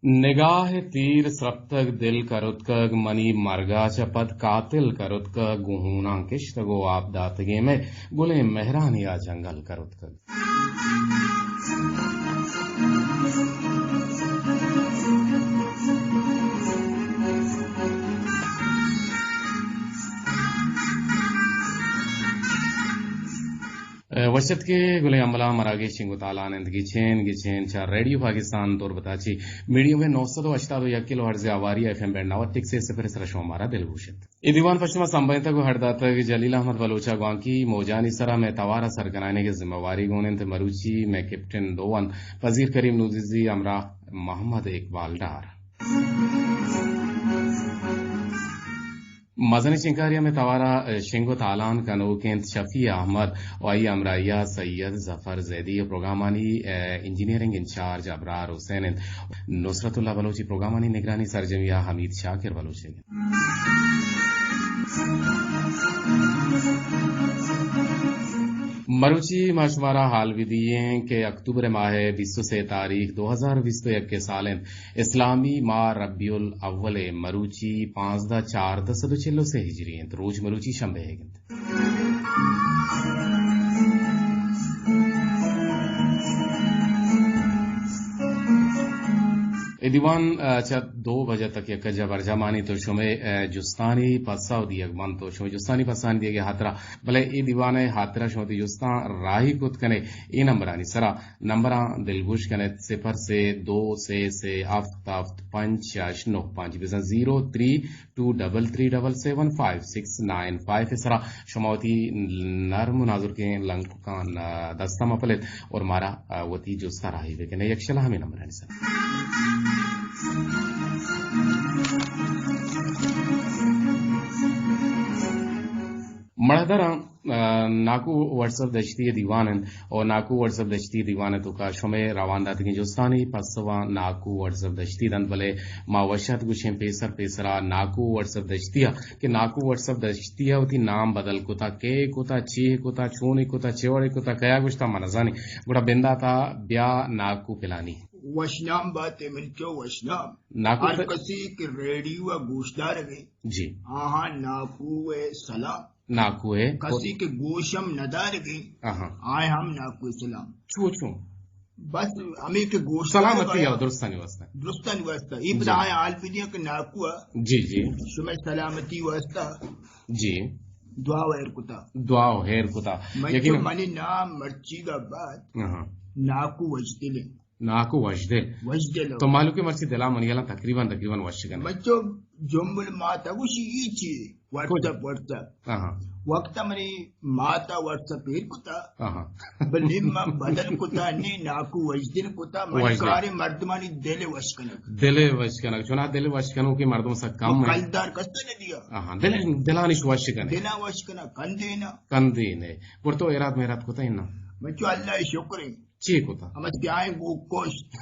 نگاہ تیر سرپتگ دل کرتکگ، منی مرگا چہ پد قاتل کرتکگ، گوں ہوناں کشتگ و آپ داتگیں مئے گلیں مہرانی آ جنگل کرتکگ۔ وش اتکے گلیں ہمبلاں، مراگش شنگ و تالان انت، گچین گچین چہ ریڈیو پاکستان تربت ءَ چہ میڈیم ویو نو سد و ہشتاد و یک کلو ہرٹز ءِ ہواری ایف ایم بینڈ نود ٹک سے صفر ءِ سرا شما مارا دلگوش ات۔ اے دیوان پہ شما سمبھینتگ و ہڈ داتگ جلیل احمد بلوچ ءَ، گوانکی موجانی سرا مئے توار ءَ سر کنائینگ ءِ ذمہ واری گون انت۔ مروچی مئے کیپٹن دو انت، پذیر کریم نوزیزی ہمراہ محمد اقبال ڈار۔ مزنیں شنگکاری ہمے توار ءَ شنگ و تالان کنوک انت شفیع احمد و آئی ہمراہی ءَ سید ظفر زیدی و پروگرامانی، ءَ، انجینئرنگ انچارج ابرار حسین انت۔ نصرت اللہ بلوچی پروگرامانی نگرانی سرجمی ءَ حمید شاکر بلوچ انت۔ مروچی ما شمارا حال بدییں کہ اکتوبر ماہ ءِ بیست و سے تاریخ دو ہزار بیست و یک ءِ سال انت۔ اسلامی ماہ ربیع الاول ءِ مروچی پانزدہ چاردہ سد و چل و سے ہجری انت۔ روچ مروچی شنبہ ئیگ انت۔ اے دیوان، ءَ، چہ دو بجہ تک یک جا برجا مانی تو شمئے، ءَ، جستانی پسہ و دیگ بنت تو شمئے جستانی پسہانی دیگ ءِ ہاترا، بلے اے دیوان ءِ ہاترا شما وتی جستاں راہی کت کنے اے نمبرانی سرا۔ نمبراں دلگوش کن ات، صفر سے دو سے سے ہفت ہفت پنچ شش نو پنچ، بزاں زیرو تھری ٹو ڈبل تھری ڈبل سیون فائیو سکس نائن فائیو ءِ سرا شما وتی نرم و نازرکیں لنککاں دستا مپل ات اور مارا، ءَ، وتی جستا راہی بکن ات۔ یک شلا ہمے نمبرانی سرا۔ مڑاہداراں، ءَ، ناکو واٹس اپ دشتی ءِ دیوان انت اور ناکو واٹس اپ دشتی ءِ دیوان ءِ توکا شمئے روان داتگیں جستانی پسواں ناکو واٹس اپ دشتی دنت، بلے ما وش ات گوشیں پیسر پیسرا ناکو واٹس اپ دشتی ءَ کہ ناکو واٹس اپ دشتی ءَ وتی نام بدل کتا، کئے کتا، چے کتا، چونے کتا، چے وڑے کتا، کیا گوشتا، من نزانی۔ گڑا بنداتا بیا ناکو پلانی۔ وشنام باتے من چو وشنام۔ ناکو ہر پ- کسی کہ ریڈیو ءَ گوشدارگیں، جی۔ آہاں ناکو ءِ سلام۔ ناکو ءِ۔ کسی کہ گوشم ندارگیں، آہاں۔ آئے ہم ناکو ءِ سلام۔ چو چو۔ بس ہمے کہ گوشدار سلامتی بایا۔ یا درستانی واسطہ۔ درستانی واسطہ۔ اے جی۔ پدا آئے حال بدیاں کہ ناکو ءَ۔ جی جی۔ شمئے سلامتی واسطہ۔ جی۔ دعا و ہیر کتا۔ دعا و ہیر کتا۔ من یقین چو منی نام مرچیگا بعد آہاں۔ ناکو وجدلیں۔ ناکو وشدل۔ وشدل۔ تو مالوکے مرچی دلا منی الان تقریباً، تقریباً وش کن۔ بچو جمل ماتا گوشی ای چی؟ واٹس اپ، واٹس اپ۔ آہاں۔ وقتا منی ماتا واٹس اپ ایر کتا۔ آہاں۔ بلے من بدل کتا، نی ناکو وشدل کتا، من وشدل۔ کار مردمانی دل وش کنگ۔ دل وش کنگ۔ چونا دل وش کنوکیں مردم سک کم انت۔ کلدار کس نہ دیا۔ آہاں۔ دل، دلانش وش کنے۔ دلا وش کنا، کندینا۔ کندینے۔ گڑ تو ایراد میراد کتا ہی نا؟ بچو اللہ شکر ہے۔ چی کتا؟ ہمے سیاہیں گوک کشت۔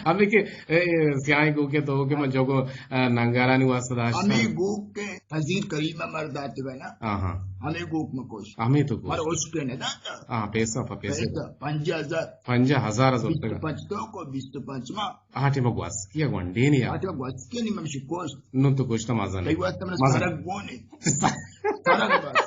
ہمے کہ، اے، سیاہیں گوکے تو کہ من جوگو، اے، ننگارانی واسطہ داشت۔ ہمے گوک کہ پذیر کریم ءَ مر داتگ نا۔ آہاں۔ ہمے گوک من کشت۔ ہمے تو کشت۔ مر اشکے نہ داتا۔ ہاں، پیسہ پہ پیسے۔ پیسہ، پنجاہ ہزار۔ پنجاہ ہزار از بیست و پنچ تو کو بیست و پنچ ماہ۔ آ ٹیم گوسکی گونڈے نیا۔ آ ٹیم گوسکی نی من شی کشت۔ نو تو کشت مزن۔ تئی واسطہ من مزن۔ سرگ گونے۔ سرگ بس۔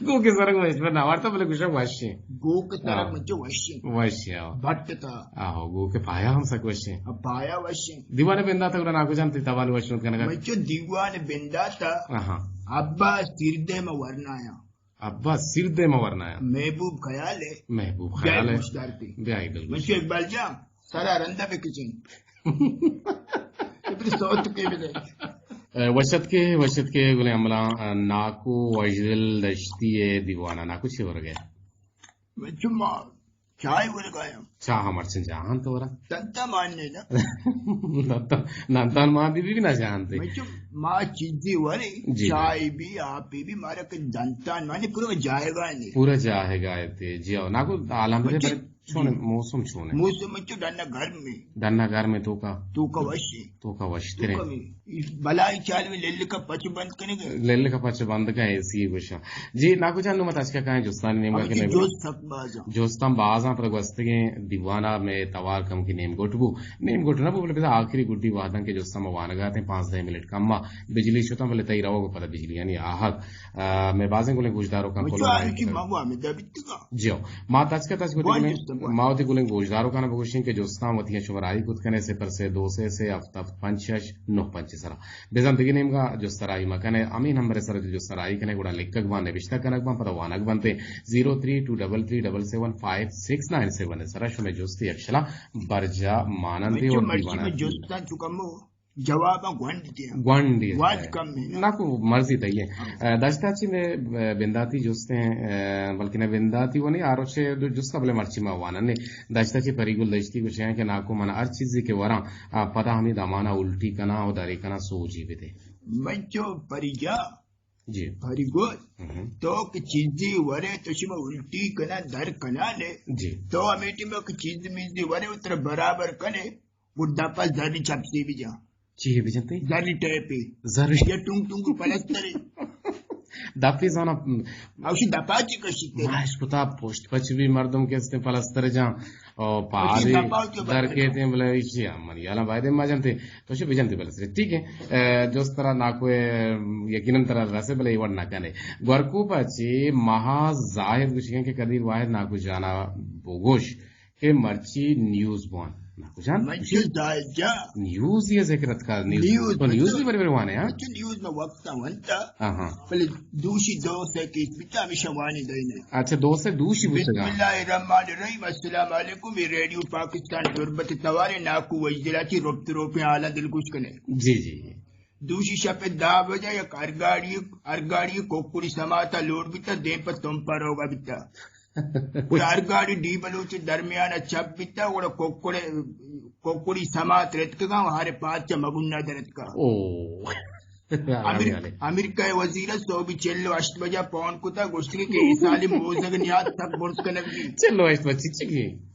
گوکے سرگ من اس پر نہ وارتا، بلے گوشا وشیں۔ گوکے سرگ ہاں۔ من چو وشیں۔ وشیں، ہاں۔ بھٹ تا۔ آہو، گوکے پایا ہم سک وشیں۔ اب پایا وشیں۔ دیوان بنداتا گڑا ناکو جان تئی توان وش کنگا۔ من چو دیوان بنداتا۔ آہا۔ ابا سیردے ما ورنایا۔ ابا سیردے ما ورنایا۔ محبوب خیال ہے۔ محبوب خیال ہے۔ گوشدار تئی۔ بیا ای دل من چو اقبال جان۔ سرا رندا بکچیں۔ ابری صوت کے بدے۔ اے، وش اتکے، وش اتکے گلیں ہمبلاں، اے، ناکو وشدل دشتی ءِ دیوانا۔ ناکو چے ورگ ءَ؟ من چما چائے ورگ ءَ آں۔ چاہ مرچن جاہان تو ورا؟ دنتا مان نے نا۔ دنتا، دنتان مان دی بھی نہ جانتے۔ من چو ما چیزی ورے، جی۔ چائے بھی، آپ بھی، مارا کہ دنتان مانے پورا جائے گا نہیں۔ پورا جائے گا تے، جی او۔ ناکو عالم من دے چو پر چون جی۔ موسم چون ہے؟ موسم چو ڈنا گرم ہے۔ ڈنا گرم ہے، توکا؟ توکا وش ہے۔ توکا وشتر ہے۔ توکا میں بلائی چال میں للکا پچ بند کرنے گئے۔ للکا پچ بند کا اے سی گوشا۔ جی، ناکو جان، نو مت اچکا کائیں جستانی نیمگا ہم کے چی نبی۔ جست سک بازا۔ جستان بازا پر گوستگیں دیوانا میں توار کم کی نیم گوٹ بو۔ نیم گوٹ نہ بو، بلے بزا آخری گڈی وہدان کے جستان ما وانگا تھے، پانزدہ منٹ کم ما بجلی شتاں، بلے تئی روگ پدا بجلی یعنی آہگ۔ آ، میں بازیں گلیں گوشداروں کا مچو کلو آئی کی مگو ہمیں دبیتگا۔ جیو، ما تچکا تچ گوتی بوان گلیں، جستم بوان۔ ما وتی گلیں گوشداروں کا نہ بگوشیں کہ جستاں وتی شمارائی کت کنے صفر سے دو سے سے ہفت ہفت پنچ شش نو پنچ سرا۔ بزاں دگہ نیمگا جست راہی مکنے، ہمیں نمبر سر جو جست راہی کنے، گڑا لکھگ بان، نبشتہ کنگ بان، پدا وانگ بنتے۔ زیرو تھری ٹو ڈبل تھری ڈبل سیون فائیو سکس نائن سیون سرا شمے جست یکشلا برجا مانندے مچو اور مرچی دیوانا میں جستاں چکا مو جواب گونڈ دیا۔ گونڈ دیا۔ واج کم ہے۔ ناکو مرضی تئی ہے۔ ہاں۔ اے، دشتا چی میں، اے، بنداتی جستے ہیں، اے، بلکہ نہ بنداتی وہ نہیں، آروچے دو جستا بلے مرچی ما وانا نے۔ دشتا چی پری گل دشتی گوشے ہیں کہ ناکو من ہر چیزی کے وراں، آ، پدا ہمیں دمانا الٹی کنا اور داری کنا سوجی بھی دے۔ من چو پری جا۔ جی۔ پری گل۔ ہم۔ تو کہ چیزی ورے تو شما الٹی کنا در کنا نے۔ جی۔ تو ہمیں ٹیم کہ چیز میزی ورے اتر برابر کنے۔ گڈا پس زری چپسی بجا۔ چی ہے بجنتے؟ زری ٹیپی۔ زری۔ یا ٹونگ ٹونگ پلستری۔ دپی زانا۔ اوشی دپا چی کشی تے؟ ماش کتا پشت پچ بھی مردم کے استے پلستر جان۔ او پاری دپا چی در بلستر؟ کے تے بلے ایشی ہم من یالا بایدے ما جنتے۔ تو شی بجنتے پلستر۔ ٹھیک ہے۔ اے، جست ترا ناکو یقیناً ترا رسے بلے یہ وڑ نہ کنے۔ گورکو پچی مہا زاہد گوشگیں کہ قدیر واحد ناکو جانا بوگوش۔ کہ مرچی نیوز بوان۔ ناکو جان، من چو دائجا۔ نیوز یہ ذکر اتکا، نیوز۔ نیوز تو نیوز مطلب بھی بڑے بڑے وانے، ہاں؟ چو نیوز میں وقت ونتا۔ ہاں، ہاں۔ بلے دوشی دو سے کیس بیتا ہمیشہ وانی دائنے۔ اچھا، دو سے دوشی بوتگا۔ بسم اللہ الرحمن الرحیم، السلام علیکم، یہ ریڈیو پاکستان تربت توارے ناکو وجدلا چی ربط روپے حالا دلگوش کنے۔ جی، جی، جی۔ دوشی شپ دہ بجہ یک ارگاڑی، ارگاڑی کوکڑی سماتا لوڈ بیتا، دیم پہ تمپا روگا بیتا۔ گڑا ارگاڑی ڈی بلوچ درمیان چپ بیتا، گڑا کوکڑے، کوکڑی سمات رتکگا، ہر پاد چہ مگنا درتکا۔ او۔ امیر-، امریکہ وزیر سوبی چل و ہشت بجہ پون کتا، گوشتی کہ اے سالی موزگ نیاد تک برز کنگی۔ چل و ہشت بجہ چی؟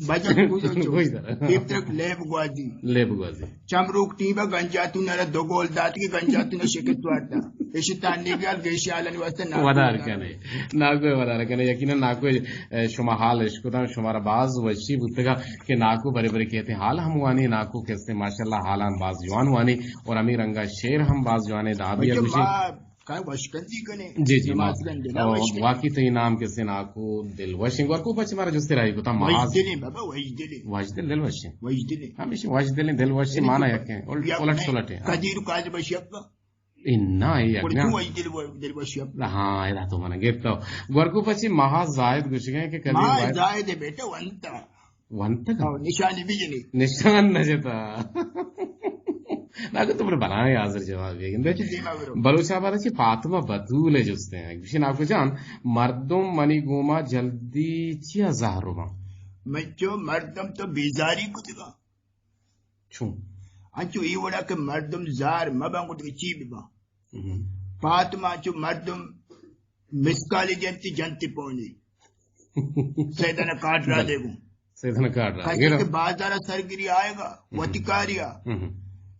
بجا گوش دار۔ گوش دار۔ پیپترک لیب گوازی۔ لیب گوازی۔ چمروک ٹیم ء گنجاتون ء را دو گول دات کہ گنجاتون ء شکست وارتا۔ ایشی تان نیگال گیشی حالانی واسطہ ناکو ودار کنے۔ ناکو ودار کنے۔ یقیناً ناکو، اے، شما حال اشکتاں، شما را باز وشی بوتگا کہ ناکو برے برے کہتے حال ہم وانی، ناکو کستے ماشاءاللہ حالان باز جوان وانی اور ہمیں رنگا شعر ہم باز جوانے دادی بچے گوشی۔ ما کائے وشکندی کنے۔ جی، جی، نماز ما-، گندے نا او، وشکندی۔ واقعی تئی نام کسے ناکو دل وشیں۔ گورکو پچ مارا جستے راہی کتا مہاز۔ وشدلیں بابا، وشدلیں۔ وشدل دل وشیں۔ وشدلیں۔ ہمیشہ وشدلیں دل وشیں یعنی مانا کہ یکیں۔ الٹ، یا الٹ میں سلٹ ہے۔ قدیر قاضی بشی اپنا۔ انا اے یک نا۔ وشدل و-، دل وشی اپنا۔ ہاں، ادا تو منا گپتا۔ گورکو پچی مہاز زاہد گوشگیں کہ قدیر مہاز زاہد۔ زاہد ہے بیٹا، ونتا۔ ونتگ؟ او، نشانی بجنی۔ نشان نہ جتا۔ ناکو تو بلے بلائیں حاضر جواب ہے۔ بلوچ آباد چی فاطمہ بتول ہے جستے ہیں۔ گوشی ناکو جان، مردم منی گوما جلدی چیا زہر بان؟ من چو مردم تو بیزاری کتگا۔ چون؟ انچو ای وڑا کہ مردم زار مبان گوشت کہ چی ببان؟ ہم۔ فاطمہ چو مردم مسکالی جنتی، جنتی پونی۔ سیدنا کارڈ را بلے۔ دے گو۔ سیدنا کارڈ را۔ کسی کہ بازار سرگری آئے گا، ہم۔ وتی کاریا۔ ہم۔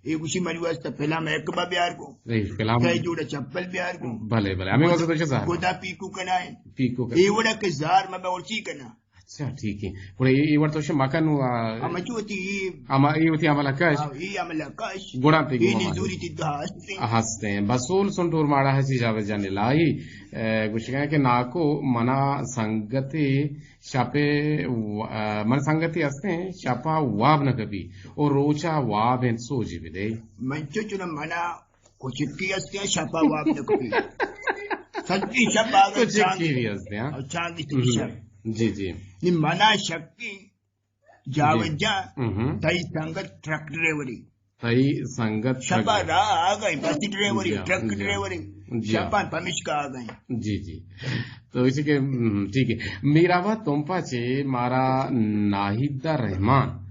اے گوشی منی واسطہ فلاں میک اپ بیار گو۔ اے فلاں۔ کئی جوڑا چپل بیار گو۔ بلے، بلے۔ ہمیں واسطہ تو چیزا۔ گدا پیکو کنائیں۔ پیکو کن۔ اے وڑا کہ زار مبا اور چی کنا۔ اچھا، ٹھیک ہے۔ گڑا اے، اے وڑ تو شما مکن و، آ، ہم جو وتی اے، ہم اے وتی عمل کش۔ ہاں، اے عمل کش۔ گڑا تے اے گو نزوری تی دہا ہستے۔ ہستے۔ بسول سنٹور ماڑا ہسی جاوید جان الہی، اے، گوشگا کہ ناکو منا سنگتے شپے و-، اے، من سنگتے ہستے شپا واب نہ کپی اور روچا واب انت سوجی بدے۔ من چو چنا منا کچکی ہستے ہیں، شپا واب نہ کپی۔ سجی شپ آگا کچکی چاندی۔ بھی ہستے ہیں۔ اور چاندی تک ہم۔ شپ۔ جی، جی۔ نی منا شکی جاوید جی۔ جان، ہم۔ تئی سنگت ٹرک ڈرائیوری۔ تئی سنگت شپا ٹرک۔ راہ آگئی، بس ڈرائیوری، جی، ٹرک جی۔ ڈرائیوری۔ جی۔ شپا پمشکا آگئی۔ جی، جی۔ تو اسی کہ، ہم، ٹھیک ہے۔ میرآباد تمپا چے مارا ناہید رحمان۔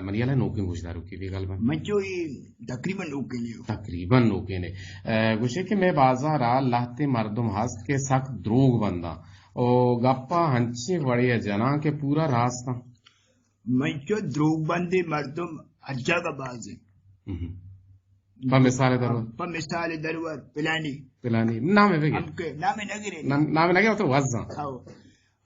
منی حالا نوکیں گوشداروکے بے غالباً۔ من چو اے تقریباً نوکیں نے۔ تقریباً نوکیں نے۔ اے، گوشے کہ مئے بازارا لہتے مردم ہست کہ سک دروگ بنداں۔ او گپا ہنچیں وڑے ء جناں کہ پورا راست آں۔ من چو دروگ بندیں مردم ہر جاگہ باز انت۔ ہم۔ پہ مثال درور؟ پہ مثال درور، پلانی۔ پلانی۔ نام ء بگے۔ ہم کہ نام ء نہ گرے۔ نام، نام ء نہ گرے تو وزاں۔ ہاؤ۔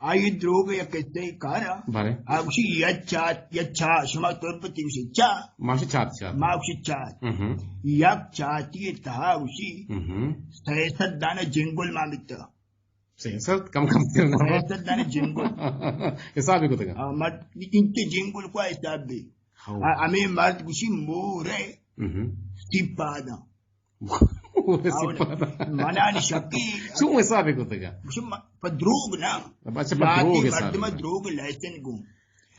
آئی دروگ یک قصہ کارا۔ بلے۔ آ گوشی یک چات، یک چا، شما تربتی گوشی چا۔ ما گوشی چات، چات۔ ما گوشی چات۔ ہم۔ یک چاتی تہا گوشی ہم۔ سئے سد دانہ جنگل ما بیتا۔ سئے سد کم کم تر نہ۔ سئے سد دانہ جنگل۔ حساب کتگا۔ آ، مر-، انت جنگل کو حساب بی۔ ہو۔ آ، ہمیں مرد گوشی مور ہے۔ ہم۔ سی پادا۔ مور ہے سی پادا۔ منانی شکی۔ چون حساب کتگا؟ گوشی م-، پہ دروگ نا۔ اچھا، پہ دروگ حساب مردم کتگا۔ دروگ لائسن گون۔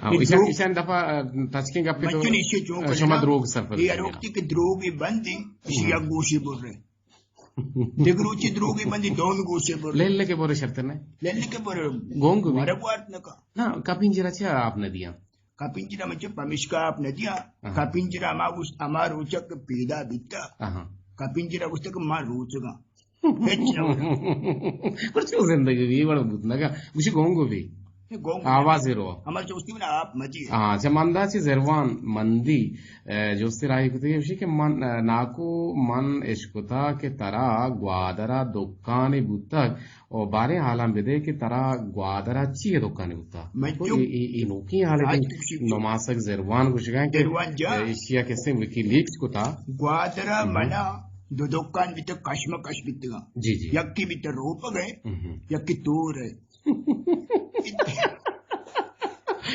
ہاں، اے ایشان، دروگ۔ ایشان دفعہ، آ، تچکیں گپے تو، منچو نیشے چون آ، شما کرنا۔ دروگ سرپد اے کرنا۔ ہر وقتی کہ دروگ بندی، اسی ہم۔ یک گوشی بر رہے۔ دگہ روچے دروگے بندی دومی گوشے بر۔ لیل کے بورے شرط نہ؟ لیل کے بورے گونگ بھی۔ ورگ وارت نہ کا۔ نہ، کپنجرا چہ آپ نہ دیاں؟ کپنجرا مچ پمشکا آپ نہ دیاں۔ آہا۔ کپنجرا ہما گوش-، ہما روچک پیدا بیتا۔ آہا۔ کپنجرا گوشتا کہ ما روچگا۔ ہچ نہ ہو۔ پر چو زندگی بھی بڑا بوت نہ کا۔ گوشی گونگ بھی۔ گونگ۔ آواز رو۔ ہمار چوستی بنا آپ مچی۔ ہاں، چہ مندا چہ زروان مندی ء جستے راہی کتگی، گوشی کہ من، ء، ناکو من اشکتا کہ ترا گوادرا دکانے بوتگ و باریں حالاں بدے کہ ترا گوادرا چی ء دکانے بوتگ؟ من تو جو اے، اے، اے نوکیں حالے آج کہ کسی جو نماسگ زروان گوشگا کہ زروان جا۔ ء، ایشیا کسے وکی لیکس کتا۔ گوادرا ہم۔ منا دو دکان بیتگ کشمکش بیتگا۔ جی، جی۔ یکی بیتگ روپگ ہے، ہم۔ یکی تور ہے۔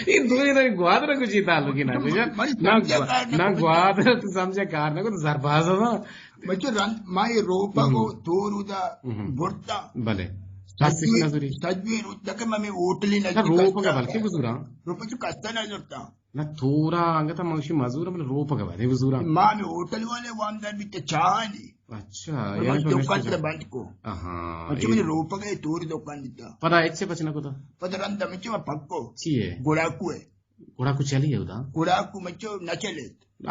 اے دوئیں تو گوادر کو چی تعلق ہے؟ نہ من، کجا؟ من نہ سمجھا گوا-، کار نہ نہ کجا۔ گوادر تو سمجھا کار نہ کو تو زرباز ہو۔ بچو رند، ما یہ روپا ہم۔ کو تور ادا ہم۔ برتا۔ بلے۔ سجوی، سجوی نظری۔ سجوی رو تک میں ہوٹلی نہ نہ روپا کا بلکہ بزورا۔ روپا جو کستا نہ زرتا۔ نہ تورا انگتا منشی مزورا بلے روپا کا بلے بزورا۔ ما میں ہوٹل والے وامدار بیتے چاہانی۔ اچھا، من یعنی تو دکان نشتہ تر جا۔ بند کو۔ آہا، من چو اے۔ منی روپگ ء تور دکان دیتا۔ پدا اچ پچ نہ کتا؟ پدا رند من چو پکو۔ چی ہے؟ گڑاکو ہے۔ گڑاکو چلی ہے ادا؟ گڑاکو من چو نہ چلے۔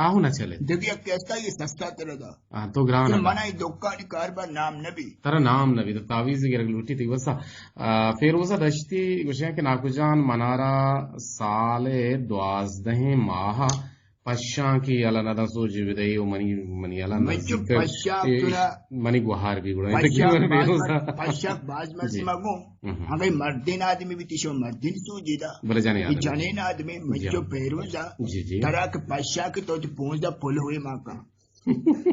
آہو نہ چلے۔ دگہ یک کستا یہ سستا تر دا۔ ہاں، تو گران چلو ادا۔ منا یہ دکانی کاربار نام نہ بی۔ ترا نام نہ بی، تو تعویذ گرگ لوٹی تھی وسا۔ آ، فیروزہ دشتی گوشیاں کہ ناکو جان منارا سال دوازدہیں ماہ پشاں کہ یلہ نہ داں سوجے بدئے و منی، منی یلہ من چو نزیک پشاں اے، ترا منی گوہار بی گڑا۔ پشاں باز مر-، پشاں باز مردم جی۔ گوں۔ ہم۔ اگہ مردین آدمی بیتی شو مردین سوجے دا۔ بلے جنین آدمی۔ جنین آدمی من جی۔ چو پیروزا۔ جی، جی۔ ترا کہ پشاں کہ تو پونزدہ پلوے ما کن۔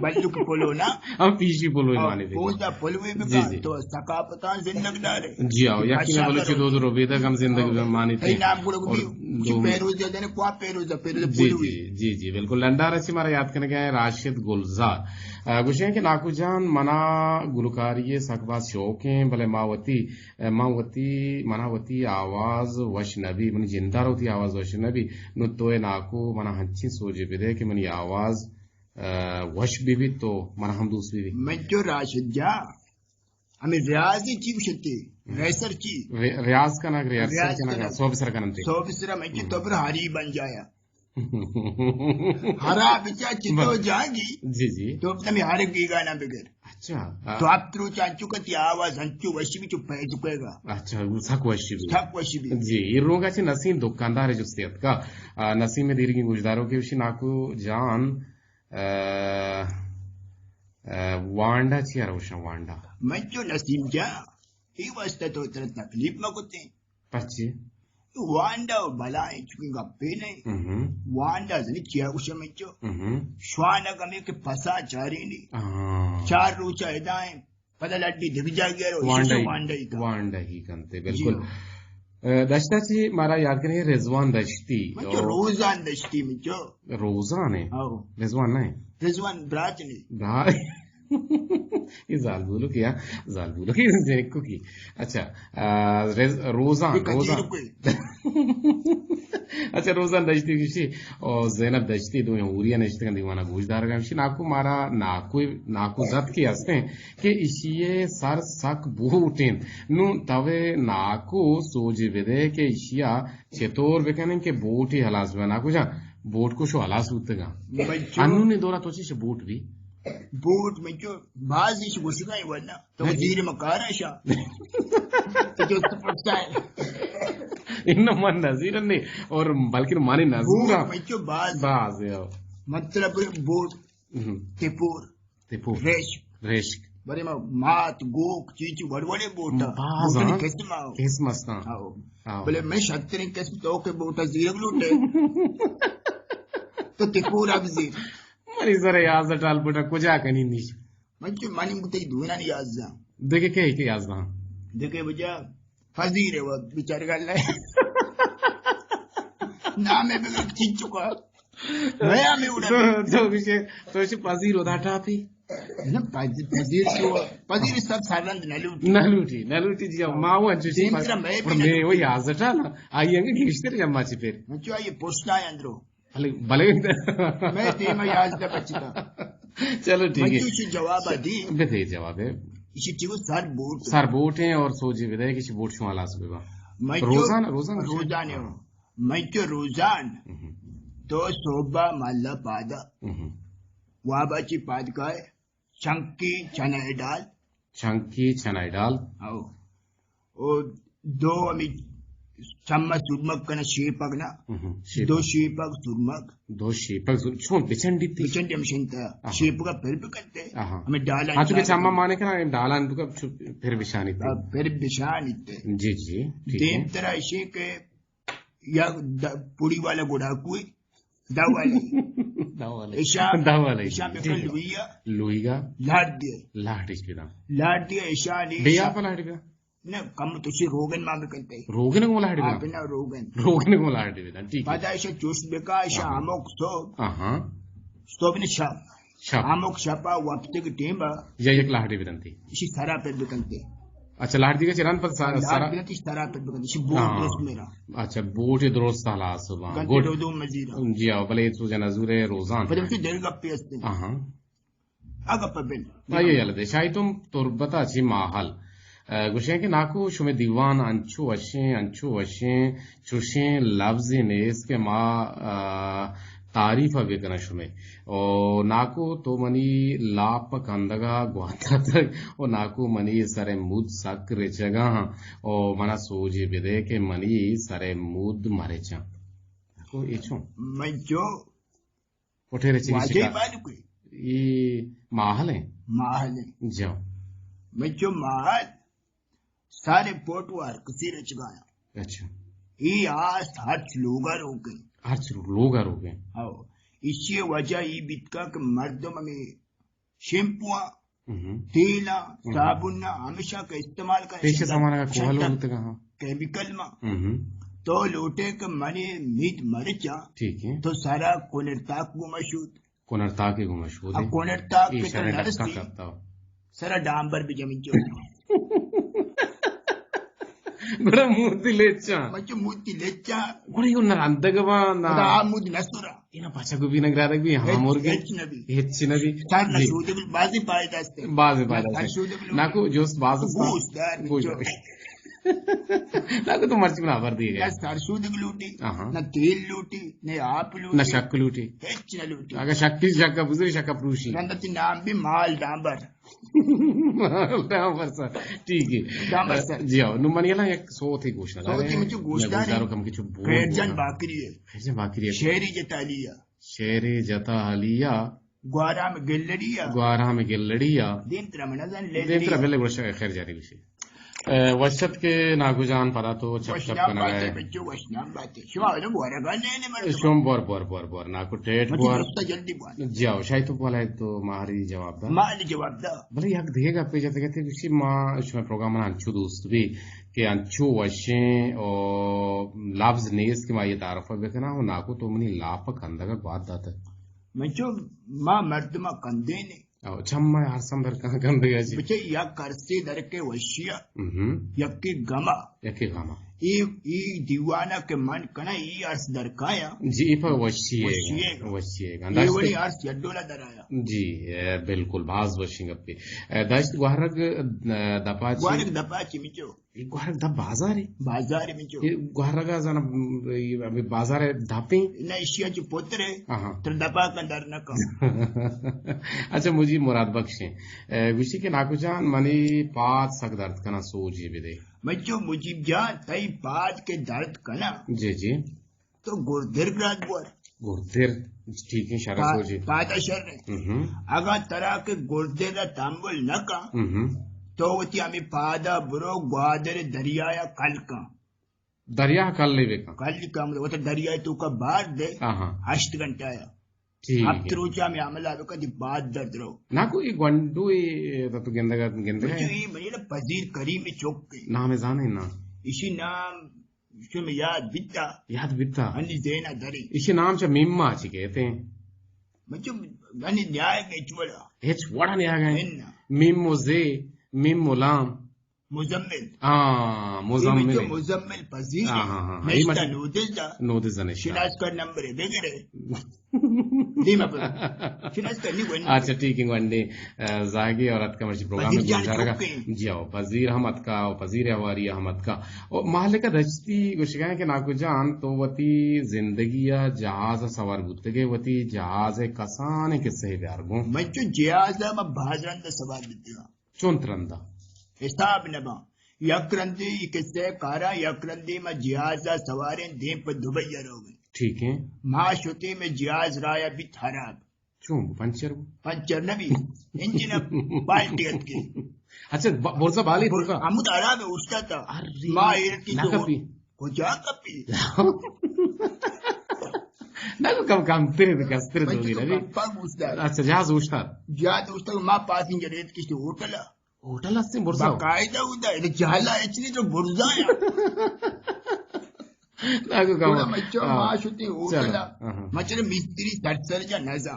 بلوک پلو نا۔ ہم پیشی پلوے ہاں، مانی دے۔ پونزدہ پلوے بکن جی، جی۔ تو ثقافتاں زندگ دارے۔ جی ہاں، یقینا بلوچی دود ربیدگ ہم زندگ ہاں۔ مانی تے۔ نام گڑا اور بھی، دوم پیروز دے نے، کوا پیروز، پیروز جی، پلوے۔ جی، جی، جی، بالکل۔ لنڈار اچھی مارا یاد کرنے گئے راشد گلزار۔ آ، گوشیں کہ ناکو جان منا گلوکاری سک باز شوق ہیں، بلے ما وتی، ما وتی، منا وتی آواز وش نبی، منی جندار وتی آواز وش نبی۔ نو تو ناکو منا ہنچین سوجے بدے کہ منی آواز ء، وش بہ بیت تو من ہم دوست بہ بیت۔ من چو راشد جان، ہمیں ریاضی چی گوشتے؟ ریسر چی؟ ری-، ریاض کنگ، ریہرسل ریاض کنگ، کنگ۔ سوب سر کننتے۔ سوب سر من چی ہم۔ تو بر ہری بن جایا۔ ہرا بچا چی تو بس۔ جاگی۔ جی، جی۔ تو تمہیں ہر گیگانا بگر۔ اچھا۔ تو آپ ترو چانچو کا تی آواز ہنچو وشی بھی چو پیج کوئے گا۔ اچھا، وہ سک وشی بھی۔ سک وشی بھی۔ جی، یہ روگا چی نسیم دکاندار جستے اتکا۔ آ، نسیم دیرگی گوشداروں کے وشی ناکو جان ء، ء، وانڈا چیا روشاں وانڈا؟ من چو نسیم جان، اے واسطہ تو ترا تکلیف مہ کتیں۔ پرچے؟ وانڈا و بلائیں چکیں گپے نہیں۔ ہم۔ وانڈا زنی چیا گوشاں من چو؟ ہم۔ شوانگ ہمیں کہ پسا چارینی۔ ہاں۔ چار روچا ادائیں۔ پدا لڈی دگہ جاگہ رو، وانڈا ایشی ہی، وانڈا ہی کا۔ وانڈا ہی کنتے، جی بالکل۔ ہو۔ ء، دشتا چی مارا یاد کریں رضوان دشتی۔ من چو او۔ روزان دشتی من چو۔ روزان ہے؟ او۔ رضوان نہیں؟ رضوان برات نہیں۔ برا-، یہ زال بولو کیا؟ زال بولو کی جنکو کی۔ اچھا، ء، رض-، روزان، یہ کجی روزان۔ رکوئی۔ اچھا، روزان دشتی گوشی او زینب دشتی دوئیں ہوریا نشتگن دیوانا گوش دارگا گوشی ناکو مارا ناکو، ناکو زد کے ہستیں کہ اشی سر سک بوٹ انت۔ نوں توے ناکو سوجے بدے کہ اشیا چطور بکنیں کہ بوٹی ہلاس بہ۔ ناکو جان، بوٹ کو شو ہلاس بوتگا۔ بچو۔ انونی دورا تو چی بوٹ بھی؟ بوٹ منچو باز اش گوشگا ای ورنہ۔ تو نہ جی۔ وزیر مکار ہے شاہ۔ تو جو سپورٹ ہے۔ انہاں من نظیر نے اور بلکہ مانے نظور بوٹ منچو باز۔ باز ہے۔ مطلب بوٹ۔ ہم۔ تپور۔ تپور۔ ریشک۔ ریشک۔ بلے ما مات، گوک، چیچی وڑ وڑے بوٹا۔ باز بوٹانی ہاں۔ قسم آؤ۔ قسم استاں۔ آؤ۔ آؤ۔ بلے میں شتریں قسم تو کہ بوٹا زیرگ لوٹے۔ تو تپور اب زیر۔ منی سر یازدہ ٹال بوٹا کجا کنی نیش؟ من چو منی بوٹے دونانی یازدہ۔ دیکھے کہ، کہ یازدہ؟ دیکھے بجا فزیر ہے وہ بیچارے گل ہے۔ نام ہے بگر چیچو کا۔ تو، تو گوشے، تو گوشے پذیر ادا ٹاپی؟ نہ، پذ-، پذیر تو، پذیر سب سرند نہ لوٹی۔ نہ لوٹی، نہ لوٹی جی، ما وہ انچو شی دیم پذ-، ترا میں پر بھی نہ میں وہ لوٹی۔ یازدہ ٹال نا، آئی انگے گیشتر جمع چی پھر۔ انچو آئی پوسٹا ہے اندرو۔ بلے، بلے۔ میں دیم یازدہ بچتا۔ چلو ٹھیک ہے۔ منچو شی جواب دی۔ بدے جواب ہے۔ اسی ٹھیک سر بوٹ۔ سر بوٹ ہیں اور سوجی بدے کہ بوٹ شما لاس ببا۔ منچو روزانہ، روزانہ۔ روزانہ ہو۔ منچو روزان۔ ہم۔ تو صوبہ مالا پادا۔ ہم۔ وابا چی پاد کائے، چنکی چنائے ڈال۔ چنکی چنائے ڈال۔ او۔ او دو ہمی چمہ سرمک کنا شیپگ نا۔ ہم۔ شیپگ۔ دو شیپگ سرمک۔ دو شیپگ سر-، چون بچنڈی تی؟ بچنڈی ہمشن تا۔ آہا۔ شیپگا پھر بکنتے۔ آہا۔ ہمیں ڈالا ہاں، تو کہ چمہ مانے کنا، ڈالان تو کا چو-، پھر بشانی تی۔ ہاں، پھر بشانی تی۔ جی، جی، ٹھیک ہے۔ دیم ترا اشی کہ یا د-، پوڑی والا گڑا کوئی، دا والا۔ دا والا۔ ایشا، دا والا۔ ایشا میں جی۔ کل لویا۔ لوئی گا۔ لاٹ دیا۔ لاٹ اس پہ دا۔ لاٹ دیا ایشا نے بیا ایشا۔ پہ لاٹ پہ۔ نہ، کم تو سی روگن ما بکنتے۔ روگن کو لاٹ پہ۔ ہاں، بنا روگن۔ روگن کو لاٹ پہ دا، ٹھیک ہے۔ پدا ایشا چوش بکا، ایشا ہاں۔ ہموک سو۔ ہاں، ہاں۔ سو بنے شاپ۔ شپ۔ ہمک شپا وپتگ ٹیم با۔ یا یک لہڑے بدنتی۔ اشی سرا پر بکنتے۔ اچھا، لہڑ دیگا چران پر سرا، لہڑ سرا۔ بکنتی، اشی سرا پر بکنتی، اشی بوٹ ہاں۔ درست میرا۔ اچھا، بوٹ درست حالا سبا۔ گنتی گڈ۔ دو دو مزیرا۔ جی ہاں، بلے تو جنا زورے روزان۔ بلے تو دل گپی استے۔ ہاں۔ اگا پبل۔ آئیے یلہ دے، شاہی تم تربتا چی ماحل۔ ء، گوشیں کہ ناکو شمئے دیوان انچو وشیں، انچو وشیں، چوشیں لبزے نیست کہ ما، ء، تعریف ء بکناں شمئے۔ او ناکو تو منی لاپ کندگ ء گوات اتگ، او ناکو منی سر ء مود سک رچگ ء، او منا سوجے بدے کہ منی سر ء مود مرچاں۔ ناکو اے چون؟ من چو پٹے رچگی واجہ شکار۔ بالکل۔ اے ماحل ہیں؟ ماحل ہیں۔ جاؤ۔ من چو ماحل سارے پوٹ وار کسی رچگایا۔ اچھا۔ اے آس ہرچ لوگا روکیں۔ ہرچ لوگا روکیں۔ ہاں۔ اسی وجہ ای بیتکا کہ مردم ہمیں شیمپو آ، ہم۔ تیل آ، ہم۔ صابن آ، ہمیشہ کا استعمال کا پیش زمانہ کا کوہل ہوتا کہاں؟ کیمیکل ما۔ ہم۔ تو لوٹے کہ منی میت مرچا۔ ٹھیک ہے۔ تو سارا کونر تاک گما شود۔ کونر تاک گما شود۔ اب کونر تاک اے کے تو شرے نرسی۔ ڈکا کرتا ہو۔ سرا ڈامبر بھی جمین جو۔ گڑا موتی لیچا۔ بچو موتی لیچا۔ گڑا یو نرندگ با نا۔ خدا آ مود نسورا۔ اینا پاچا کو بھی نگرادگ بھی ہاں ہچ، مرگے۔ ہچ نبی۔ ہچ نبی۔ سر جی۔ نسودگ بازی پائدہ استے۔ بازی پائدہ استے۔ سر شودگ لوٹی۔ ناکو جوست باز استا۔ گوشت دار گوشت۔ بچو۔ ناکو تو مرچی منا خبر دی گئے۔ نہ سر شودگ لوٹی، آہا۔ نہ تیل لوٹی، نہ آپ لوٹی۔ نہ شک لوٹی۔ ہچ نہ لوٹی۔ اگر شک کی شک کا بزری شک کا پروشی۔ رندا تی نام بھی مال ڈامبر۔ ڈامبر سر، ٹھیک ہے۔ ڈامبر سر۔ جی ہاں، نو منی لا یک سوت ہی گوشت دار۔ سوت ہی مجھے گوشت دار۔ گوشت دارو کم کچھ بو-، خیر جان باکری ہے۔ خیر جان باکری ہے۔ شعری جتا لیا۔ شعری جتا لیا۔ گوارام گلڑی آ۔ گوارام گلڑی آ۔ دیم ترا من زن لے دیم ترا لیا۔ بلے گوشت خیر جانی گوشی۔ اے، وشت کے ناگو جان پدا تو چپ چپ وشنام کنگا باتے ہے۔ بچو، وشنام باتے۔ شما ولو گورا گل لینے مردم۔ شوم بور، بور، بور، بور۔ ناکو ٹیٹ مچی بور۔ درستا جلدی بوان۔ جاؤ، شاید تو بولا ہے تو ماہری جواب دا۔ ماہری جواب دا۔ بلے یک دیگہ گپے جتے گتے گوشی ما شما پروگرام منا انچو دوست بھی کہ انچو وشیں او لفظ نیست کہ ما یہ تعارف بکنا ہو ناکو تو منی لاپ کندگا گوات داتا۔ من چو ما مردما کندینے۔ او چم ما ہر سم در کہاں کندگا جی۔ بچے یک کرسی در کے وشیا۔ مہم۔ یکی گما۔ یکے گاما۔ اے، اے دیوانا کہ من کناں، اے ارس درکایاں۔ جی، اے پہ وشی ئے۔ وشی ئے۔ وشی ئے۔ اے داشت وڑی ارس یک ڈولا درایاں۔ جی، اے، بالکل، باز وشیں گپے۔ اے، داشت گوہرگ، اے، دپا چی؟ گوہرگ دپا چی مچو؟ اے گوہرگ دپ بازارے؟ بازارے مچو۔ اے گوہرگا زانا، اے، ابھی بازار دپیں؟ نہ، اشیا چی پترے۔ آہاں۔ تر دپا کن در نکا۔ اچھا، مجیب مراد بخش ایں۔ اے، گوشی کہ ناکو جان، منی پاد سک درد کنا، سوجی بدے۔ مچو مجیب جان، تئی پاد کہ درد کنا، جی، جی۔ تو گردر گراد بور۔ گردر، ٹھیک ہے، شرک پا-، ہو جی۔ پادا شر ہے۔ ہم۔ اگاں ترا کہ گردر را تامل نہ کن، ہم۔ تو وتی ہمیں پادا برو گوادر دریایا کل کن۔ دریا کل لے بکن۔ کل کن، وتا دریائے توکا بار دے، آہاں۔ ہشت گھنٹہ یا۔ ٹھیک ہے۔ ہفت روچا میں عمل آ بکن، دی بعد درد رو۔ ناکو، یہ گونڈو، یہ تو گندگا، گندگا مچو ہے۔ یہ منی نا پذیر کریم چوک کے۔ نام زانے نا؟ اسی نام، چو میں یاد بیتا۔ یاد بیتا۔ ہنی دینا دری۔ اسی نام چا میما چی کہتے ہیں؟ مچو، ہنی نیائے گے چوڑا۔ ہچ وڑا نیائے گے۔ میم و زے، میم و لام۔ مزمل۔ ہاں، اے مزمل مچو ہے۔ مزمل پذیر ہاں، ہے۔ ہاں، ہاں، ہاں۔ نشتہ اے مچ-، نودز دا۔ نودز دا نشتہ۔ شناس کارڈ نمبر ہے، بگڑے۔ دیما پر۔ شناس کارڈ نہیں بنی۔ اچھا، ٹھیک ہے، گونڈے، آ، زاگی اور اتکا مرچی پروگرام پذیر میں جان گزارگا۔ چوکے۔ جی ہاں، پذیر ہم اتکا، اور پذیر ہواری ہم اتکا۔ اور مالک دشتی گوشگا کہ ناکو جان، تو وتی زندگی یا جہاز سوار بوتگے، وتی جہاز کسانے قصہ بیار گوں۔ مچو جہاز ما بازرند سوار بیتگا۔ چون ترندا؟ حساب نہ باں۔ یک رندے ای قصہ کارا، یک رندے ما جہازا سواریں دیم پہ دبئی روگیں۔ ٹھیک ہے۔ ما شتیں میں جہاز رایا بیت خراب۔ چون بو؟ پنچر بو؟ پنچر نہ بی، انجن پالٹی اتکے۔ اچھا، ب-، برزا بالی بر-، توکا؟ ہمود خراب ہے، اوشتاتا۔ ارے، ما ایرکی نہ تو کپی؟ کجا کپی؟ نہ، کم، کم ترے، کستر تو بچے گی تو نبی۔ کپا گوشتا۔ اچھا، جہاز اوشتا؟ جہاز اوشتا، ما پاسنجر ایت کشتے ہوٹل۔ ہوٹل ہستیں برزا؟ باقاعدہ ہوتا ہے، جہلا اچلی تو برزا ہے۔ ناکو کم۔ گڑا مچو ہاں۔ ما شتی ہوٹل۔ چلو۔ ہاں، ہاں۔ مچل مستری سر سر جا نزا۔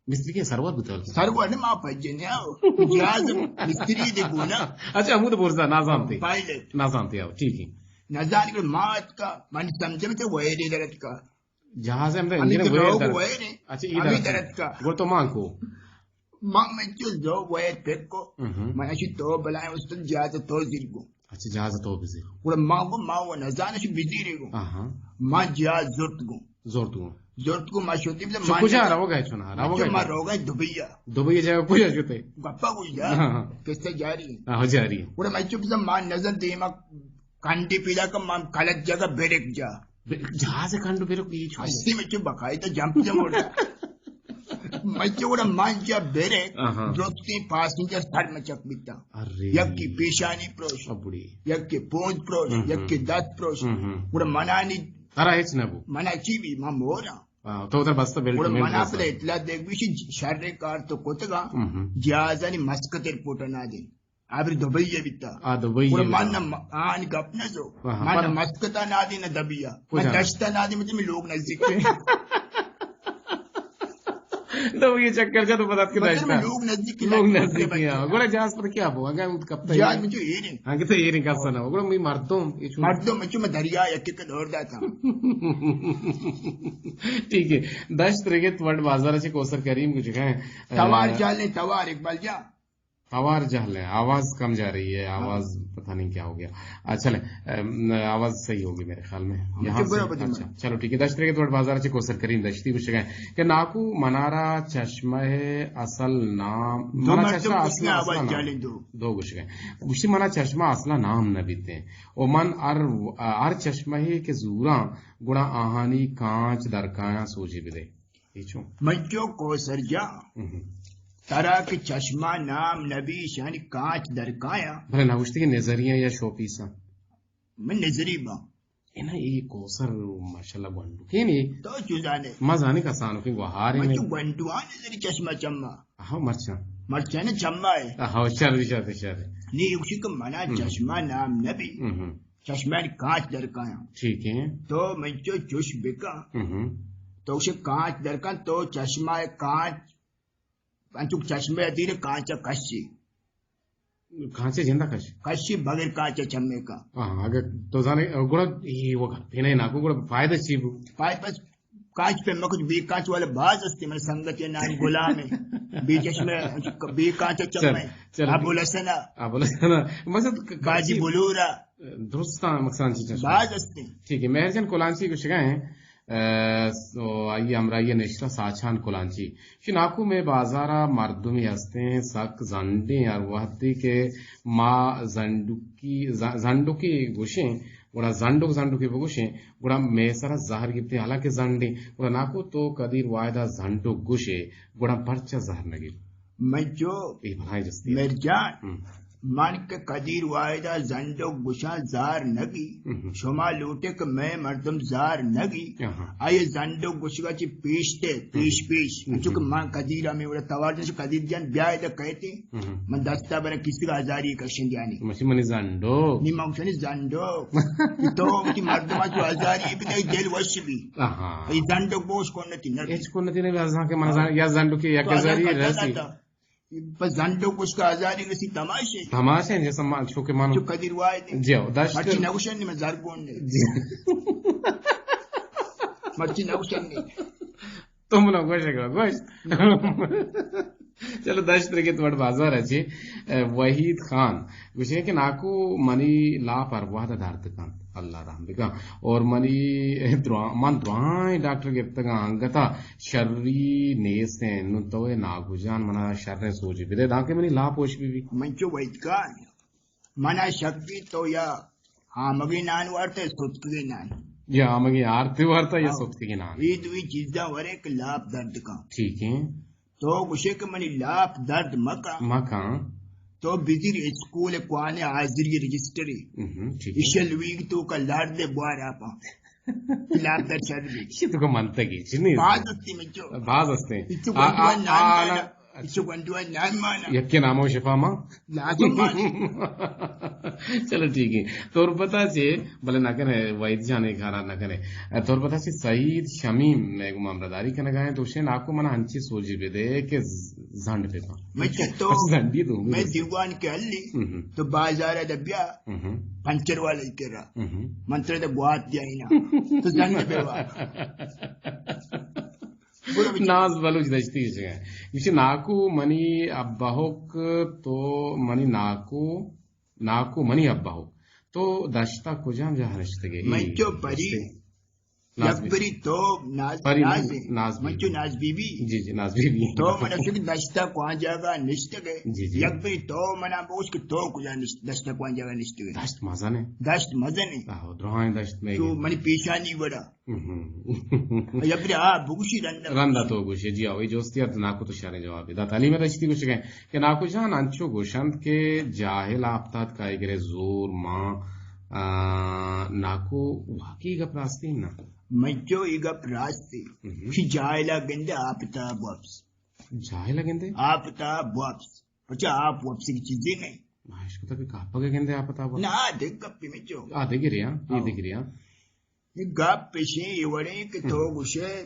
مستری کے سرور بوتا؟ سرور نے ما پجنے آو۔ جہاز مستری دے گونا۔ اچھا، ہمود برزا نازانتے۔ پائلٹ۔ نازانتے آو، ٹھیک ہے۔ نزان کہ ما اتکا، من سمجھم کہ ویرے درت کا۔ جہاز ہم تو ہمیں انجن تو ویر لوگ درت۔ ویر ہیں۔ اچھا، یہ ہمیں درت۔ درت کا۔ گڑ تو مان کو۔ ما مچو زو ویر پک کو۔ ہم۔ من اشی تو بلائیں استاد جہاز تو زیر گو۔ اچھا، جہاز تو بزیر۔ گڑا ما گو، ما وہ نزان اشی بزیرے گو۔ آہا۔ ما جہاز زرت گو۔ زرت گو۔ زرت گو ما شدی بزا چو ما کجا نزان۔ روگا ہے چونا؟ روگا مچو ہے ما چونا؟ روگا ہے دبئی۔ دبئی جگہ کجا شتے؟ گپا گوش جا۔ ہاں، ہاں۔ قصہ جاری ہے۔ ہاں، جاری ہے۔ گڑا مچو بزا ما نزان دیما کنڈی پیدا کن، ما کلت جگہ بریک جا۔ ب-، جہاز کنڈ بریک یہ چون؟ ہستی مچو باقاعدہ جمپ جم اڑا۔ مچو گڑا ما جا بریک، آہا۔ درستیں پاسنجر سر مچک بیتا۔ ارے۔ یکی پیشانی پروش۔ ابڑی۔ یکی پونج پروش، ہم، ہم۔ یکی دست پروش۔ ہم، ہم۔ گڑا منانی ترا ہچ نہ بو؟ منا چی بی، ما مورا۔ ہاں، تو ادھر بستا بالکل گڑا مین منا بستا۔ پر اطلاع دیکھ بیشی شر کار تو کتگا، ہم، ہم۔ جہازانی مسقط ایئرپورٹ نہ دے۔ آ بری دبئی ء بیتا۔ آ دبئی ء گڑا بیتا۔ من نہ م-، آن گپ نہ زو۔ ہاں، ہاں، من پر نہ مسقط ء نادی نہ دبئی ء۔ من کجا؟ دشت ء نادی، مطلب لوگ نزدیک۔ دبئی ء چکر جا تو پتات کہ مطلب دشت ء۔ لوگ نزدیک، لوگ نزدیک۔ ہاں۔ گڑا جہاز پر کیا بو؟ اگر اود کپتا جہاز ہے۔ مجھے ایر ہے۔ ہاں، کہ تو ایر ہے، کسا نہ ہو۔ گڑا می مردم، یہ چھوڑ۔ مردم، مجھے میں دریا یک ایک دور داتا۔ ٹھیک ہے۔ دشت رگت وڈ بازار چے کوسر کریم کو جگہ ہے۔ توار جالے، توار اقبال جا۔ توار جہل ہے، آواز کم جا رہی ہے، آواز پتہ نہیں کیا ہو گیا۔ اچھا، لے، ام، آواز صحیح ہوگی میرے خیال میں۔ ہم یہاں چپ سے، برو بدی اچھا، میں۔ چلو ٹھیک ہے۔ دشت رگت وڈ بازار چے کوسر کریم دشتی گوشگا کہ ناکو منارا چشمہ اصل نام، دو منا مردم چشمہ اصل، کتنے اصل آواز نام۔ جانے دو۔ دو گوشگا۔ گوشتی منا چشمہ اصلا نام نہ بیتے۔ او من ہر، ہر چشمہ کہ زوراں گڑا آہانی کانچ درکایاں سوجی بدے۔ اے چون؟ من چو کوسر جان۔ ہم۔ ترا کہ چشمہ نام نبی، شانی کانچ درکایاں۔ بلے نہ گوشتی کہ نظریہ یا شو پیساں۔ من نظری باں۔ اے نا، اے کوسر ماشاءاللہ گونڈو۔ کینی؟ تو چو زانے؟ ما زانے کسانو کہ گوہارے من میں۔ چو گونڈو آں نظری چشمہ چما۔ آہو، مرچاں۔ مرچاں نا چما ہے۔ آہو، شر، شر، شر۔ نی اسی کہ منا ہم۔ چشمہ نام نبی۔ ہم۔ چشمہ کانچ درکایاں۔ ٹھیک ہے۔ تو من چو چوش بکا۔ ہم۔ تو اسے کانچ درکن، تو چشمہ کانچ، انچو چشمہ دیر کانچ کشی۔ کانچے جندا کش۔ کشی بغیر کانچے چمے کا۔ ہاں، اگر تو زانے، گڑا یہ وہ گپے نہیں ناکو، گڑا فائدہ چی بو؟ فائدہ بس کانچ پہ مکت بی کانچ والا باز استے، من سنگت یا نام غلام ہے۔ بی چشمے، بی کانچ چل، چمے۔ چل۔ ابو لسنا۔ ابو لسنا۔ مقصد ک-، باجی کانچی بلورا۔ درستاں مقصد چی چشمے۔ باز استے۔ ٹھیک ہے، مہر جان کلانچی گوشگا ہیں۔ ء، سو آئی ہمراہی نشتہ ساچان کلانچی۔ شی ناکو میں بازارا مردمی ہستیں سک زنڈیں ہر وہدی کہ ما زنڈکی، ز-، زنڈکی گوشیں، گڑا زنڈک زنڈکی بگوشیں، گڑا میں سرا زہر گپتیں، حالانکہ زنڈیں۔ گڑا ناکو تو قدیر واحدہ زنڈک گوشے، گڑا پرچا زہر نگی؟ من چو اے بھلائی جستی ہے۔ مرجان، ہم۔ من کہ قدیر واحدہ زنڈک گوشاں زار نگی، ہم۔ شما لوٹے کہ میں مردم زار نگی، آہا۔ آئیے زنڈک گوشگا چی پیشتے، پیش ہم۔ پیش۔ ہم۔ چونکہ من قدیر ہمیں وڑا توار جنش قدیر جان بیائے دا کہتے، ہم۔ من دستا برا کسی کا ہزاری کشن دیانی۔ مچی منی زنڈو۔ نی من گوشانی زنڈو۔ تو وتی مردم تو ہزاری بدے دل وش بی۔ آہا۔ اے زنڈک بوش کن نتی نہ۔ ہچ کن نتی نہ، ازاں کہ من زن-، یا زنڈو کی یک تو ازاں ہزاری کتا رسی۔ نتا۔ بس زنڈو کش کا ہزاری رسی تماشے۔ تماشے جیسا ما-، چونکہ مانو۔ چو قدیر واحد۔ جی، او دشت۔ مرچی نگوشن نی من زرگون نے۔ جی۔ مرچی نگوشن نی۔ تو منا گوش گا، گوش۔ چلو، دشت رگے تو بڑ بازار اچے۔ اے، وحید خان گوشے کہ ناکو منی لاپ ہر وہد درد کنت، اللہ رحم بکن۔ اور منی درا-، من درائیں ڈاکٹر گپتگاں انگتا شری نیستیں۔ نوں تو اے ناکو جان منا شریں سوجے بدے، دانکہ منی لاپ ہوش بی بی۔ من چو وحید خان، منا شک بی تو یا آمگی نان وارتا یا ستکگی نان۔ یا آمگی آرتی وارتا یا ہاں۔ ستکگی نان۔ اے دوئی چیزاں ورے کہ لاپ درد کن۔ ٹھیک ہے۔ تو گوشے کہ منی لاپ درد مکن۔ مکن۔ تو بزیر اسکول کوانے حاضری رجسٹری۔ ہم، ٹھیک ہے۔ اشل ویگ تو کا لار دے بوار آپا۔ لاپ درد شر بی۔ شی تو کا منتگی، چی نہیں؟ باز استی من چو۔ باز استے۔ اچو آ، آ، گنڈوان نان آ، مانا۔ اچھا۔ اچو گنڈوان نان مانا۔ یکے نامو شفا ما۔ لازم مانا۔ چلو ٹھیک ہے۔ تربتا چے، بلے نہ کنے، وحید جان اے کارا نہ کنے۔ تربتا چے سعید شمیم میں گمان برداری کنگا ہیں، تو شے ناکو منا انچی سوجی بدے کہ ز-، زنڈ پہ پا۔ میں چہ تو، اچھا، زنڈی تو میں دیوان کے علی، ہم۔ تو بازار دبیا، ہم۔ پنچر والے کرا۔ ہم۔ من ترے تو گوات دیا ہی نا۔ تو زنڈ پہ وا۔ ناز بلوچ دشتی گوشگ ء۔ گوشی، ناکو منی ابہک تو منی ناکو، ناکو منی ابہک۔ تو دشتا کجام جاہ نشتگے؟ من چو پری، یک بری تو ناز، پری ناز، ناز بی بی۔ من چو ناز بی بی۔ جی، جی، ناز بی بی۔ تو منا شک دشتا کواں جاگہ نشتگے؟ جی، جی۔ یک بری تو منا بوش کہ تو کجا نشت، دشتا کواں جاگہ نشتگے؟ دشت مزن ہے۔ دشت مزن ہے۔ آہو، درائیں دشت میں تو گئے۔ منی پیشانی وڑا۔ ہم۔ یا پھر آ بگوشی رندا۔ رندا تو گوشے، جی آ، وہی جوستی ات ناکو تو شریں جواب دات۔ علی میں رشتی گوشگے کہ ناکو جان انچو گوشند کہ جاہل آپتات کائیگرے زور ماں، آ، ناکو واقعی گپ راستی نا؟ من چو ای گپ راستی۔ ہم۔ کہ جاہلا گندے آپتاب واپس۔ جاہلا گندے؟ آپتاب واپس۔ پچا آپ واپسی کی چیزیں نہیں۔ ماہش کتا کہ کاپا گندے آپتاب واپس۔ نا، دیکھ گپی میں چو۔ آ، دیکھ رہا، یہ ہاں۔ دیکھ رہا۔ یہ گپ پیشیں یہ وڑیں کہ تو ہم۔ گوشے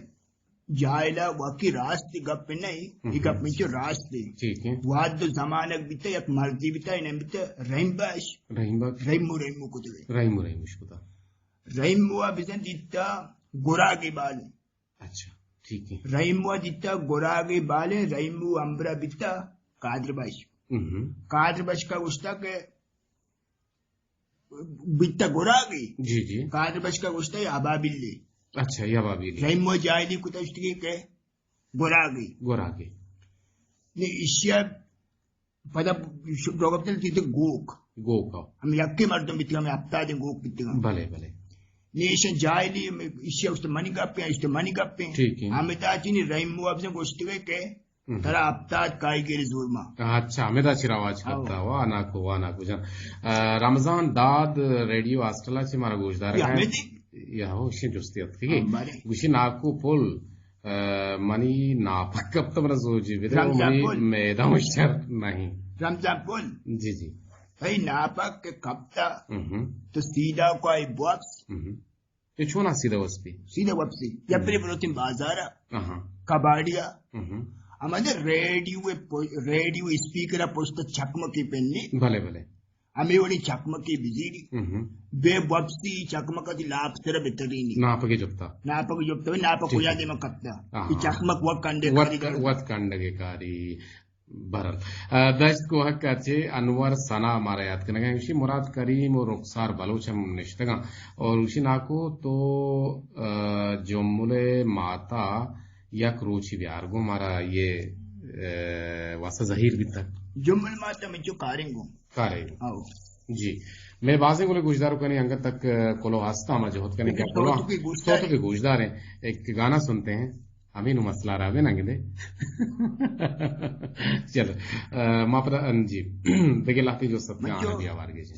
جاہلا واقعی راست گپ نہیں، ہم۔ یہ گپ میں چو راست ہے۔ ٹھیک ہے۔ واد زمانگ بیتا، یک مردی بیتا، انہیں بیتا رحیم بخش۔ رحیم بخش۔ رحیمو، رحیمو کتگے۔ رحیمو، رحیموش کتا۔ رحیمو بزن دیتا گراگی بال۔ اچھا، ٹھیک ہے۔ رحیمو دیتا گراگی بالیں، رحیمو امبرا بیتا قادر بخش۔ ہم۔ قادر بخش کا گوشتا کہ بیتا گراگی۔ جی، جی۔ قادر بخش کا گوشتا یا ابابیلی۔ اچھا، یا ابابیلی۔ رحیمو جاہلی کتا اشتگی کہ گراگی۔ گراگی۔ نی اشیا پدا ش-، لوگ ابتل تیتے گوک۔ گوک، ہاں۔ ہم یکی مردم بیتگا، ہم ہفتادیں گوک بیتگا۔ بلے، بلے۔ نی ایشاں جاہلی، ایشی اشت منی گپیں، اشت منی گپیں۔ ٹھیک ہے۔ ہمدا چینی رحیم مواب سے گوشتگے کہ ہم۔ ترا ہفتاد کائیگری زور ما۔ اچھا، ہمدا چی رواج ہاں۔ کرتا ہوا، ناکو، وا ناکو جان۔ آ، رمضان داد ریڈیو ہاسٹلا چی مارا گوشدار یا ہے۔ ہمیں دی۔ یا ہو، اشی جستی اتکی۔ ہاں، بلے۔ گوشی ناکو پل ء منی ناپک کپت، من سوچی بدے، رمضان منی پل۔ میدان شر نہیں۔ رمضان پل۔ جی، جی۔ تئی ناپک کہ کپتا، ہم۔ تو سیدھا کوئی بوپس۔ ہم۔ تو چونا سیدھا وسپی؟ سیدھا وپسی۔ یا ہم۔ پری بروتیں بازارا۔ ہاں۔ کباڑیا۔ ہم۔ ہمے ریڈیو ءِ پو-، ریڈیو اسپیکر ءِ پشت ءَ چکمکے پنی۔ بلے، بلے۔ ہمے وڑی چکمکے بزیری۔ ہم۔ بے وپسی چکمک ءَ تی لاپ سر ءَ بترینی۔ ناپگے جپتا۔ ناپگے جپتا، ناپگ ٹھیک کجا ہے۔ دیما کپتا۔ ہاں، اے ہاں۔ چکمک وت کنڈے وت کاری ک-، وت کنڈگے کاری۔ بہرحال، آ، دشت کوہک ءَ چہ انور ثنا مارا یات کنگا۔ ایشی مراد کریم و رخسار بلوچ ہم نشتگاں۔ اور ایشی ناکو تو، آ، جملے ماتا یک روچی بیار گوں مارا یہ، اے، واسطہ ظاہر بیتا۔ جمل ماتا من چو کاریں گوں۔ کاریں گوں۔ آؤ۔ جی۔ میں بازیں گلے گوشدار کنی انگت تک، اے، کلو ہستا ما جہد کنی کہ کلو صوت کی گوشدار صوت کی گوشدار ہیں۔ ایک گانا سنتے ہیں۔ ہمیں نو مسئلہ رہا بے نہ گندے۔ چلو۔ اے، ما پتا، جی۔ دیکھیں لاتی جو ست من گانا چو بھی آوار گئے جی۔